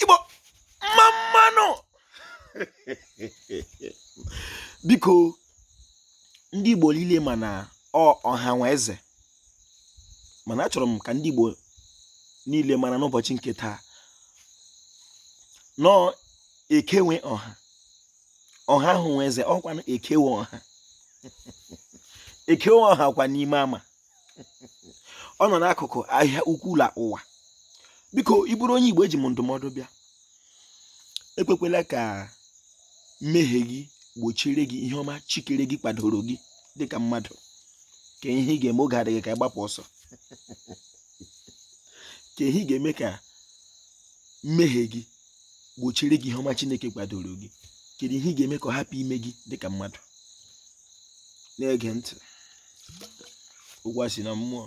Igbo, mma mma nụ! Biko, ndị Igbo niile ma na ọ ọha nwe eze, mana achọrọ m ka ndị Igbo niile mara n'ụbọchị nke taa na ọ eke nwe ọha, ọha ahụ nwe eze. Ọkwanụ eke nwe ọha, eke nwe ọha kwa n'ime ama. Ọ nọ n'akụkụ ahịa ukwu la ụwa. Biko, ị bụrụ onye Igbo, eji m ndụmọdụ bịa. Ekwekwela ka mmehie gị gbochiere gị ihe ọma Chi kere gị kwadoro gị dịka mmadụ. Ka ihe ị ga-eme oge adịghị ka ị gbapụ ọsọ. Ka ihe ị ga-eme ka mmehie gị gbochiere gị ihe ọma Chineke kwadoro gị? Kedu ihe ị ga-eme ka ọ hapụ ime gị dịka mmadụ? Na-ege ntị, okwu a si na mmụọ.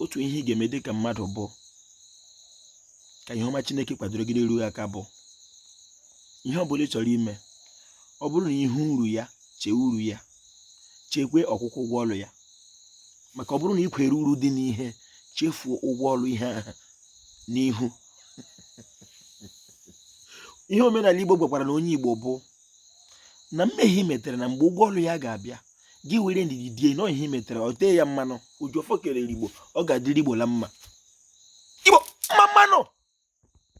Otu ihe ị ga-eme dịka mmadụ bụ ka ihe ọma Chineke kwadoro gị na-eru gị aka bụ ihe ọ bụla ị chọrọ ime, ọ bụrụ na ị hụ uru ya, chee uru ya, chekwe ọkwụkwọ ụgwọ ọlụ ya. Maka ọ bụrụ na ị kwere uru dị n'ihe, chefuo ụgwọ ọlụ ihe ahụ n'ihu. Ihe omenala Igbo gwakwara na onye Igbo bụ na mmehie i metere, na mgbe ụgwọ ọlụ ya ga-abịa, gị were ndidi die nọ ihe i metere, ọ tee ya mmanụ. Ojiọfọ kelere Igbo, ọ ga-adịrị Igbo la mma. Igbo, mma mma nụ!